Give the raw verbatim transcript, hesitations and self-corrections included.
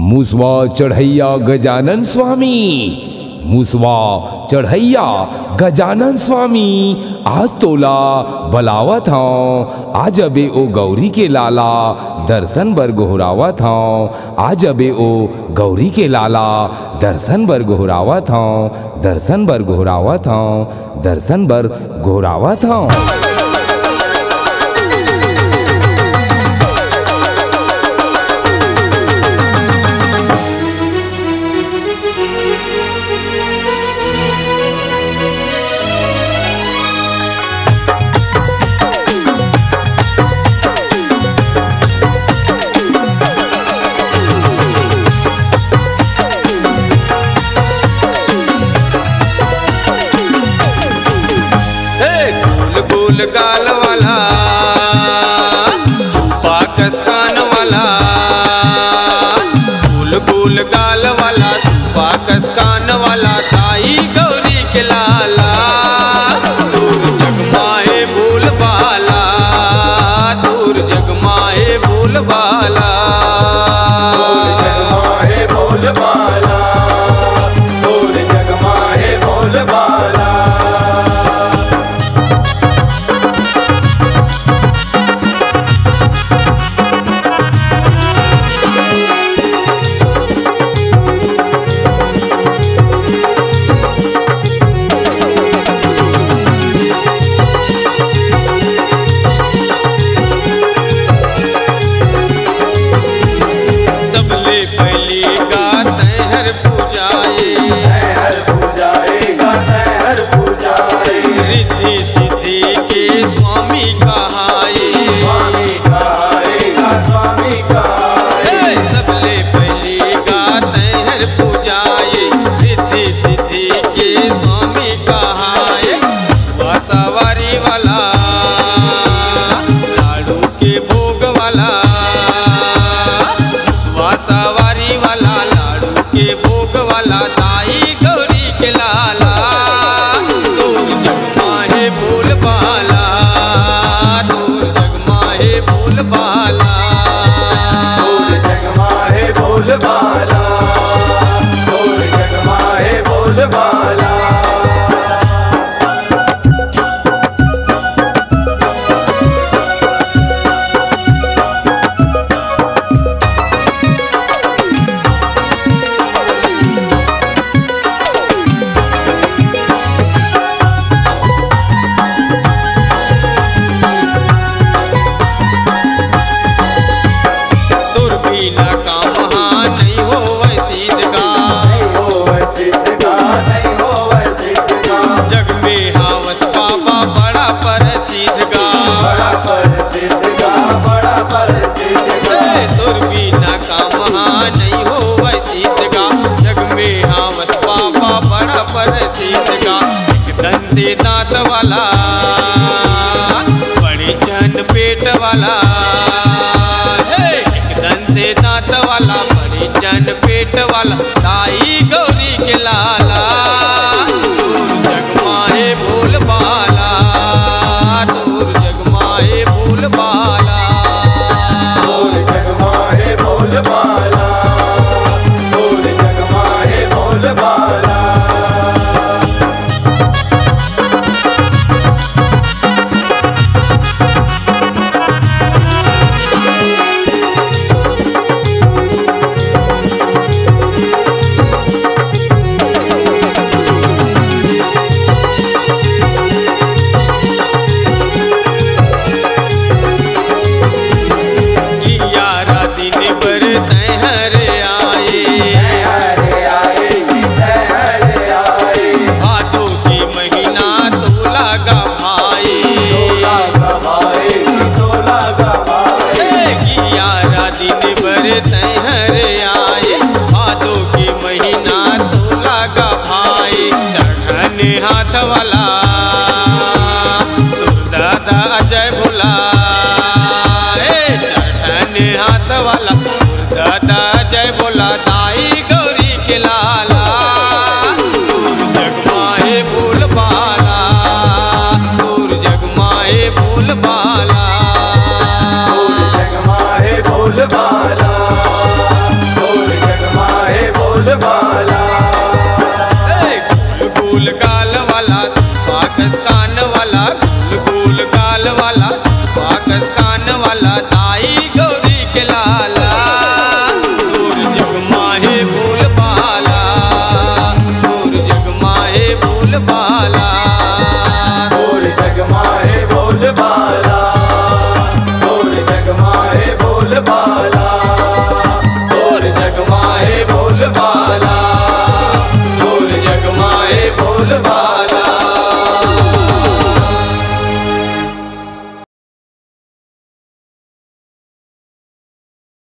मुसवा चढ़ैया गजानन स्वामी, मुसवा चढ़ैया गजानन स्वामी, आज तोला बलावत हौं, आज अबे ओ गौरी के लाला दर्शन बर गोहरावत हौं, आज अबे ओ गौरी के लाला दर्शन बर गोहरावत हौं, दर्शन बर गोहरावत हौं, दर्शन बर गोहरावत हौं। ए, गोल गोल गाल वाला, चंपा कस कान वाला, गोल गोल गाल वाला, चंपा कस कान वाला, ताई गौरी के लाला। तोर जग माहे बोलबाला, तोर जग माहे बोलबाला। तोर जग माहे बोलबाला, तोर जग माहे बोलबाला। सबले पहिली गा तैं हर पूजाए। तैं हर पूजाए गा, तैं हर पूजाए। रिद्धि सिद्धि के स्वामी कहाए। स्वामी कहाए गा, स्वामी कहाए। हे, सबले पहिली गा तैं हर पूजाए। रिद्धि सिद्धि के स्वामी कहाए। मुसवा सवारी वाला, लाडू के भोग वाला, मुसवा सवारी वाला, लाडू के भोग वाला, ताई गौरी के लाला। तोर जग माहे बोलबाला, तोर जग माहे बोलबाला। तोर जग माहे बोलबाला, तोर जग माहे बोलबाला। तोर बिना काम हा नइ होवय सिद्ध गा। नइ होवय सिद्ध गा, नइ होवय सिद्ध गा। जग में हावस बाबा बड़ा परसिद्ध गा। बड़ा परसिद्ध गा, बड़ा परसिद्ध गा। ए, तोर बिना काम हा नइ होवय सिद्ध गा। जग में हावस बाबा बड़ा परसिद्ध गा। एक दंते दांत वाला, बड़े जन पेट वाला। हे, एक दंते दांत वाला, बड़े जन पेट वाला, ताई गौरी के लाला। तोर जग माहे बोलबाला, तोर जग माहे बोलबाला। तोर जग माहे बोलबाला, तोर जग माहे बोलबाला। ग्यारह दिन बर तैं हर आए। तैं हर आए, तैं हर आए। भादो के महीना तोला गा भाई। तोला गा भाई, तोला गा भाई। ए, ग्यारह दिन बर तैं हर आए। भादो के महीना तोला गा भाई। चढ़न हाथ वाला तोर दादा अजय भोला। ए, चढ़न हाथ वाला तोर दादा अजय भोला, ताई गौरी के लाला। तोर जग माहे बोलबाला, तोर जग माहे बोलबाला। तोर जग माहे बोलबाला, तोर जग बाल